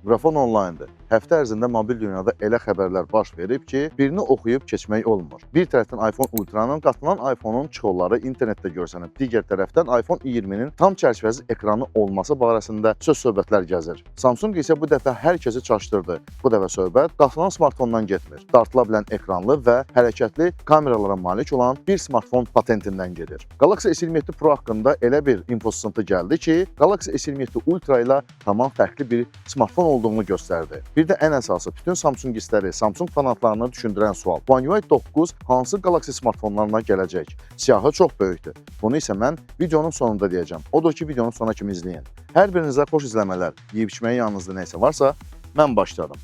Mikrofon onlinedır. Həftə ərzində mobil dünyada elə xəbərlər baş verib ki, birini oxuyub keçmək olmur. Bir tərəfdən iPhone Ultra-nın qatlanan iPhone-un çıxolları internetdə görsənib, digər tərəfdən iPhone 20-nin tam çərçivəsiz ekranı olması barəsində söz-söhbətlər gəzir. Samsung isə bu dəfə hər kəsi çaşdırdı. Bu dəfə söhbət qatlanan smartfondan getmir. Dartıla bilən ekranlı və hərəkətli kameralara malik olan bir smartfon patentindən gedir. Galaxy S27 Pro haqqında elə bir infosızıntı gəldi ki, Galaxy S27 Ultra ilə tamam fərqli bir smartfon olduğunu göstərdi. Bir də ən əsası bütün Samsungistləri, Samsung fanatlarını düşündürən sual. One UI 9 hansı Galaxy smartfonlarına gələcək? Siyahı çox böyükdür. Bunu isə mən videonun sonunda deyəcəm. Odur ki, videonun sona kimi izləyin. Hər birinizə xoş izləmələr. Yeyib içməyə yanınızda nə isə varsa, mən başladım.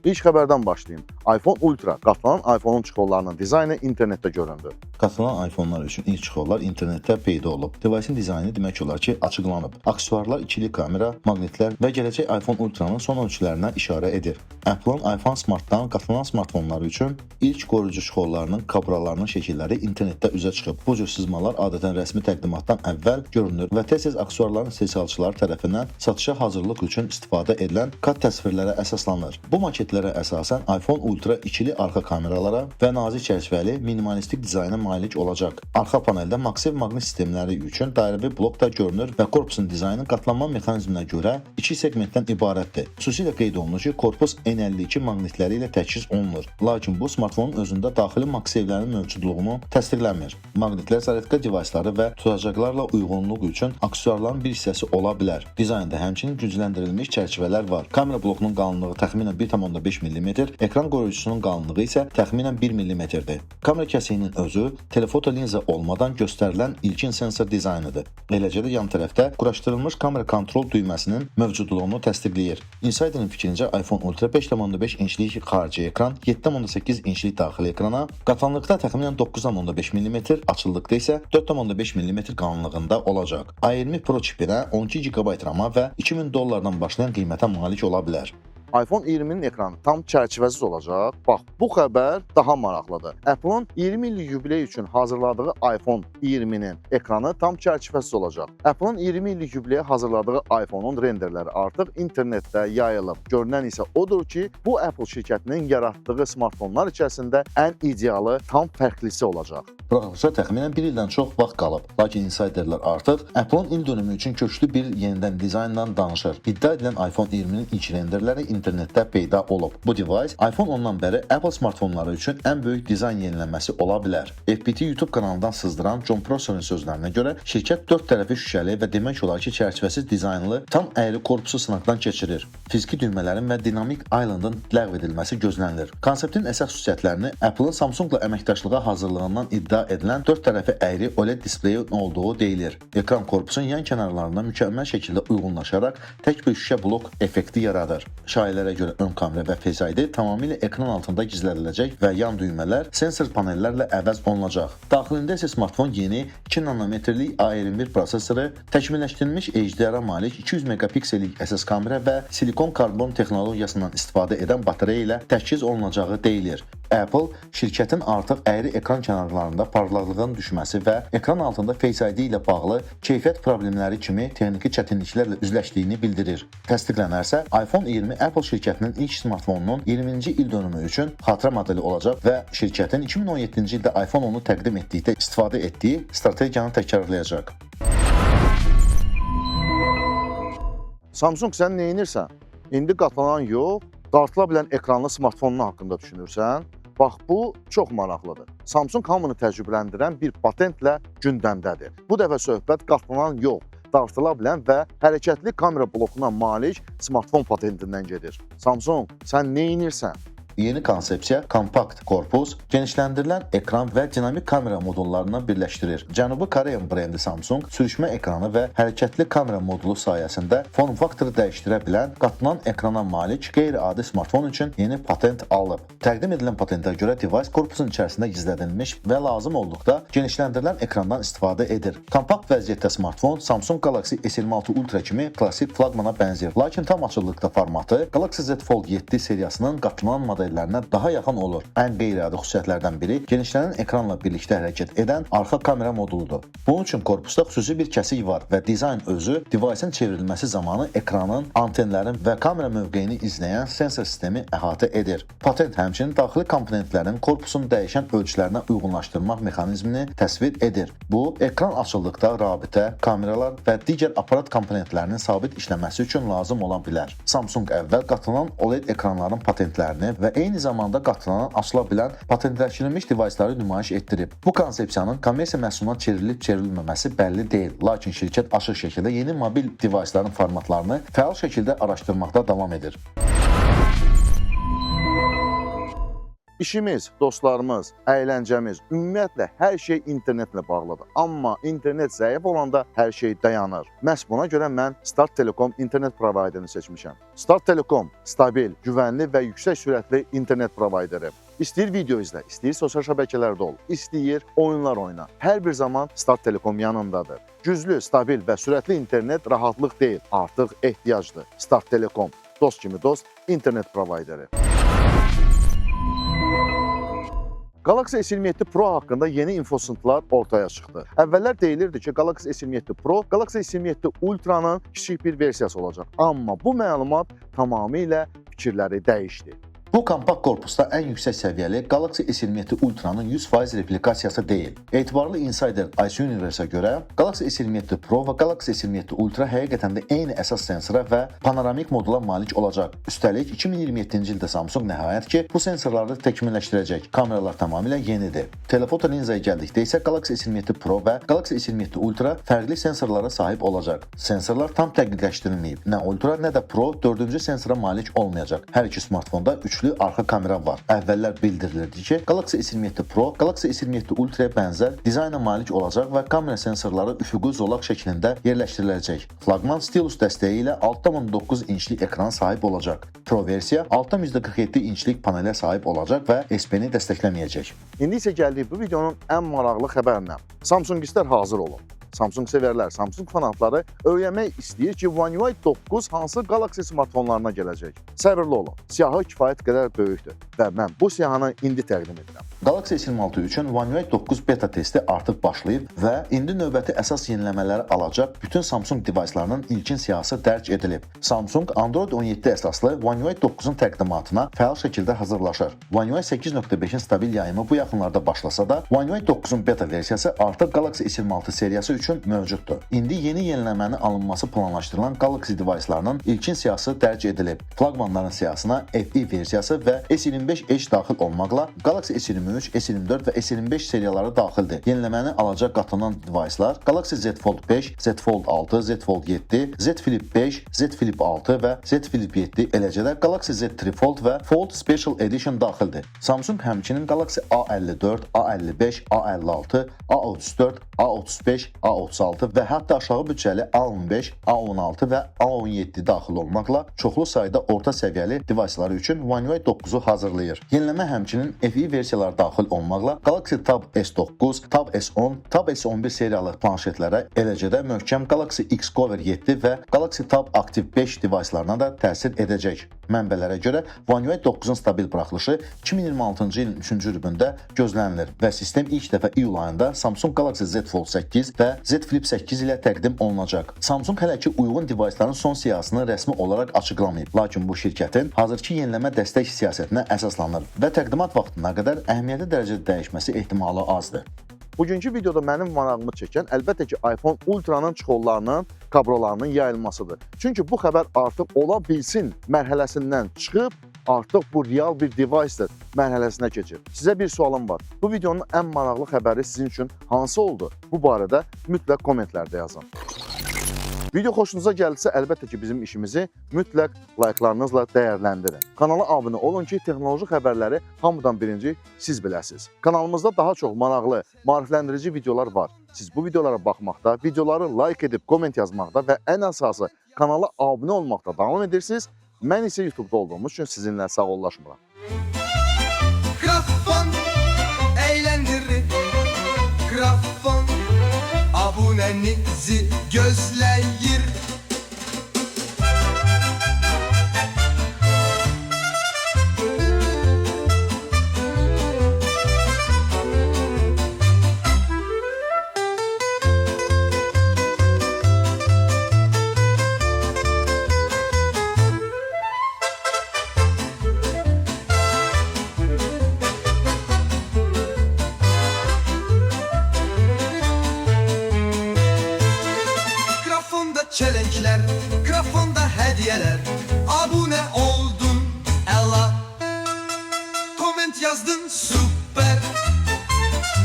İlk xəbərdən başlayım. iPhone Ultra qatlanan iPhone-un çıxollarının dizaynı internetdə göründü. Qatlanan iPhone-lar üçün ilk çıxollar internetdə peyda olub. Device-in dizaynı demək olar ki, açıqlanıb. Aksesuarlar ikili kamera, maqnitlər və gələcək iPhone Ultra-nın son ölçülərinə işarə edir. Apple-ın iPhone Smart-dan qatlanan smartfonları üçün ilk qoruyucu çıxollarının kabralarının şəkilləri internetdə üzə çıxıb. Bu cür sızmalar adətən rəsmi təqdimatdan əvvəl görünür və tez-tez aksesuarların istehsalçıları tərəfindən satışa hazırlıq üçün istifadə edilən kat təsvirlərə əsaslanır. Bu maketlərə əsasən iPhone Ultra ikili arxa kameralara və nazik çərçivəli minimalistik dizayna malik olacaq. Arxa paneldə MagSafe maqnit sistemləri üçün dairəvi blok da görünür və korpusun dizaynı qatlanma mexanizminə görə iki segmentdən ibarətdir. Xüsusilə qeyd olunur ki, korpus N52 maqnitləri ilə təchiz olunur. Lakin bu smartfonun özündə daxili MagSafe-lərin mövcudluğunu təsdiqləmir. Maqnitlər zaryadka device-ları və tutacaqlarla uyğunluq üçün aksesuarların bir hissəsi ola bilər. Dizaynda həmçinin gücləndirilmiş çərçivələr var. Kamera blokunun qalınlığı təxminən 1,5 mm, ekran qoruyucusunun qalınlığı isə təxminən 1 mm-dir. Kamera kəsiyinin özü telefoto linza olmadan göstərilən ilkin sensor dizaynıdır. Eləcə də yan tərəfdə quraşdırılmış kamera kontrol düyməsinin mövcudluğunu təsdiqləyir. Insider'ın fikrincə iPhone Ultra 5,5 inçlik xarici ekran, 7,8 inçlik daxili ekrana, qatlanlıqda təxminən 9,5 mm, açıqlıqda isə 4,5 mm qalınlığında olacaq. A20 Pro çipinə 12 GB RAM-a və 2000 dollardan başlayan qiymətə malik ola bilər. iPhone 20-nin ekranı tam çərçivəsiz olacaq. Bax, bu xəbər daha maraqlıdır. Apple-ın 20 illik yubiley üçün hazırladığı iPhone 20-nin ekranı tam çərçivəsiz olacaq. Apple-ın 20 illik yubileyə hazırladığı iPhone-un renderləri artıq internetdə yayılıb. Görünən isə odur ki, bu Apple şirkətinin yaratdığı smartfonlar içərisində ən idealı, tam fərqlisi olacaq. Buraxılışa təxminən bir ildən çox vaxt qalıb. Lakin insiderlər artıq Apple-ın il dönümü üçün köklü bir yenidən dizayndan danışır. İddia edilən iPhone 20-nin ilk renderləri internetdə peyda olub. Bu device iPhone 10-dan bəri Apple smartfonları üçün ən böyük dizayn yenilənməsi ola bilər. FBT YouTube kanalından sızdıran Jon Prosser'ın sözlərinə görə şirkət dörd tərəfi şüşəli və demək olar ki, çərçivəsiz dizaynlı tam əyri korpusu sınaqdan keçirir. Fiziki düymələrin və Dynamic Island-ın ləğv edilməsi gözlənilir. Konseptin əsas xüsusiyyətlərini Apple-ın Samsung-la əməkdaşlığa hazırlığından iddia edilən dörd tərəfi əyri OLED displeyin olduğu deyilir. Ekran korpusun yan kənarlarına mükəmməl şəkildə uyğunlaşaraq tək bir şüşə blok effekti yaradır. Şayələrə görə ön kamera və Face ID tamamilə ekran altında gizlədiləcək və yan düymələr sensor panellərlə əvəz olunacaq. Daxilində isə smartfon yeni 2 nanometrlik A21 prosesoru, təkmilləşdirilmiş HDR-a malik 200 megapiksellik əsas kamera və silikon karbon texnologiyasından istifadə edən batareya ilə təchiz olunacağı deyilir. Apple şirkətin artıq əyri ekran kənarlarında parlaqlığın düşməsi və ekran altında Face ID ilə bağlı keyfiyyət problemləri kimi texniki çətinliklərlə üzləşdiyini bildirir. Təsdiqlənərsə, iPhone 20 Apple şirkətinin ilk smartfonunun 20-ci il dönümü üçün xatirə modeli olacaq və şirkətin 2017-ci ildə iPhone 10-u təqdim etdikdə istifadə etdiyi strategiyanı təkrarlayacaq. Samsung, sən nə edirsən? İndi qatlanan yox, dartıla bilən ekranlı smartfonun haqqında düşünürsən? Bax bu çox maraqlıdır. Samsung hamını təəccübləndirən bir patentlə gündəmdədir. Bu dəfə söhbət qatlanan yox, dartıla bilən və hərəkətli kamera blokuna malik smartfon patentindən gedir. Samsung, sən nə edirsən? Yeni konsepsiya kompakt korpus, genişləndirilən ekran və dinamik kamera modullarını birləşdirir. Cənubi Koreya brendi Samsung sürüşmə ekranı və hərəkətli kamera modulu sayəsində form faktoru dəyişdirə bilən qatlanan ekrana malik qeyri-adi smartfon üçün yeni patent alıb. Təqdim edilən patentə görə device korpusun içərisində gizlədilmiş və lazım olduqda genişləndirilən ekrandan istifadə edir. Kompakt vəziyyətdə smartfon Samsung Galaxy S26 Ultra kimi klassik flaqmana bənzəyir. Lakin tam açıqlıqda formatı Galaxy Z Fold 7 seriyasının qatlanan modelinə modellərinə daha yaxın olur. Ən qeyri-adi xüsusiyyətlərdən biri genişlənən ekranla birlikdə hərəkət edən arxa kamera moduludur. Bunun üçün korpusda xüsusi bir kəsik var və dizayn özü device-ın çevrilməsi zamanı ekranın, antenlərin və kamera mövqeyini izləyən sensor sistemi əhatə edir. Patent həmçinin daxili komponentlərin korpusun dəyişən ölçülərinə uyğunlaşdırmaq mexanizmini təsvir edir. Bu, ekran açıldıqda rabitə, kameralar və digər aparat komponentlərinin sabit işləməsi üçün lazım ola bilər. Samsung əvvəl qatlanan OLED ekranların patentlərini və eyni zamanda qatlanan açıla bilən patentləşdirilmiş device-ları nümayiş etdirib. Bu konsepsiyanın kommersiya məhsuluna çevrilib çevrilməməsi bəlli deyil, lakin şirkət açıq şəkildə yeni mobil device-ların formatlarını fəal şəkildə araşdırmaqda davam edir. İşimiz, dostlarımız, əyləncəmiz, ümumiyyətlə hər şey internetlə bağlıdır. Amma internet zəif olanda hər şey dayanır. Məhz buna görə mən Start Telekom internet provayderini seçmişəm. Start Telekom stabil, güvənli və yüksək sürətli internet provayderi. İstəyir video izlə, istəyir sosial şəbəkələrdə ol, istəyir oyunlar oyna. Hər bir zaman Start Telekom yanındadır. Güclü, stabil və sürətli internet rahatlıq deyil, artıq ehtiyacdır. Start Telekom, dost kimi dost, internet provayderi. Galaxy S27 Pro haqqında yeni infosıntılar ortaya çıxdı. Əvvəllər deyilirdi ki, Galaxy S27 Pro Galaxy S27 Ultra'nın kiçik bir versiyası olacaq. Amma bu məlumat tamamilə fikirləri dəyişdi. Bu kompakt korpusda ən yüksək səviyyəli Galaxy S27 Ultra'nın 100% replikasiyası deyil. Etibarlı insider IC Universe-ə görə Galaxy S27 Pro və Galaxy S27 Ultra həqiqətən də eyni əsas sensora və panoramik modula malik olacaq. Üstəlik 2027-ci ildə Samsung nəhayət ki, bu sensorları təkmilləşdirəcək. Kameralar tamamilə yenidir. Telefoto linzaya gəldikdə isə Galaxy S27 Pro və Galaxy S27 Ultra fərqli sensorlara sahib olacaq. Sensorlar tam dəqiqləşdirilməyib. Nə Ultra, nə də Pro dördüncü sensora malik olmayacaq. Hər iki smartfonda üçlü arxa kamera var. Əvvəllər bildirilirdi ki, Galaxy S27 Pro Galaxy S27 Ultra'ya bənzər dizayna malik olacaq və kamera sensorları üfüqi zolaq şəklində yerləşdiriləcək. Flaqman stilus dəstəyi ilə 6,9 inçlik ekrana sahib olacaq. Pro versiya 6,47 inçlik panelə sahib olacaq və S Pen-i dəstəkləməyəcək. İndi isə gəldik bu videonun ən maraqlı xəbərinə. Samsungistlər hazır olun. Samsung sevərlər, Samsung fanatları öyrənmək istəyir ki, One UI 9 hansı Galaxy smartfonlarına gələcək. Səbirli olun, siyahı kifayət qədər böyükdür və mən bu siyahını indi təqdim edirəm. Galaxy S26 üçün One UI 9 beta testi artıq başlayıb və indi növbəti əsas yeniləmələri alacaq bütün Samsung device-larının ilkin siyahısı dərc edilib. Samsung Android 17 əsaslı One UI 9-un təqdimatına fəal şəkildə hazırlaşır. One UI 8.5-in stabil yayımı bu yaxınlarda başlasa da, One UI 9-un beta versiyası artıq Galaxy S26 seriyası üçün mövcuddur. İndi yeni yeniləmənin alınması planlaşdırılan Galaxy device-larının ilkin siyahısı dərc edilib. Flaqmanların siyahısına FE versiyası və S25 Edge daxil olmaqla Galaxy S23, S24 və S25 seriyaları daxildir. Yeniləməni alacaq qatlanan device-lar Galaxy Z Fold 5, Z Fold 6, Z Fold 7, Z Flip 5, Z Flip 6 və Z Flip 7, eləcə də Galaxy Z Trifold və Fold Special Edition daxildir. Samsung həmçinin Galaxy A54, A55, A56, A34, A35, A36 və hətta aşağı büdcəli A15, A16 və A17 daxil olmaqla çoxlu sayda orta səviyyəli device-ları üçün One UI 9-u hazırlayır. Yeniləmə həmçinin FE versiyaları daxil olmaqla Galaxy Tab S9, Tab S10, Tab S11 seriyalı planşetlərə, eləcə də möhkəm Galaxy X Cover 7 və Galaxy Tab Active 5 device-larına da təsir edəcək. Mənbələrə görə One UI 9-un stabil buraxılışı 2026-cı ilin 3-cü rübündə gözlənilir və sistem ilk dəfə iyul ayında Samsung Galaxy Z Fold 8 və Z Flip 8 ilə təqdim olunacaq. Samsung hələ ki uyğun device-ların son siyahısını rəsmi olaraq açıqlamayıb, lakin bu şirkətin hazırki yeniləmə dəstək siyasətinə əsaslanır və təqdimat vaxtına qədər əhəmiyyətli dərəcədə dəyişməsi ehtimalı azdır. Bugünkü videoda mənim marağımı çəkən əlbəttə ki, iPhone Ultra'nın çıxollarının, kabrolarının yayılmasıdır. Çünki bu xəbər artıq ola bilsin mərhələsindən çıxıb artıq bu real bir device-dir mərhələsinə keçir. Sizə bir sualım var. Bu videonun ən maraqlı xəbəri sizin üçün hansı oldu? Bu barədə mütləq kommentlərdə yazın. Video xoşunuza gəldisə, əlbəttə ki, bizim işimizi mütləq layqlarınızla dəyərləndirin. Kanala abunə olun ki, texnoloji xəbərləri hamıdan birinci siz biləsiniz. Kanalımızda daha çox maraqlı, maarifləndirici videolar var. Siz bu videolara baxmaqda, videoları like edib komment yazmaqda və ən əsası kanala abunə olmaqda davam edirsiniz. Mən isə YouTube-da olduğumuz üçün sizinlə sağollaşmıram. Krafon eğlendirir. Krafon abunenizi gözleyir. Komment yazdın süper.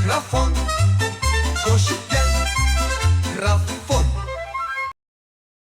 Grafon, koşup gel. Grafon.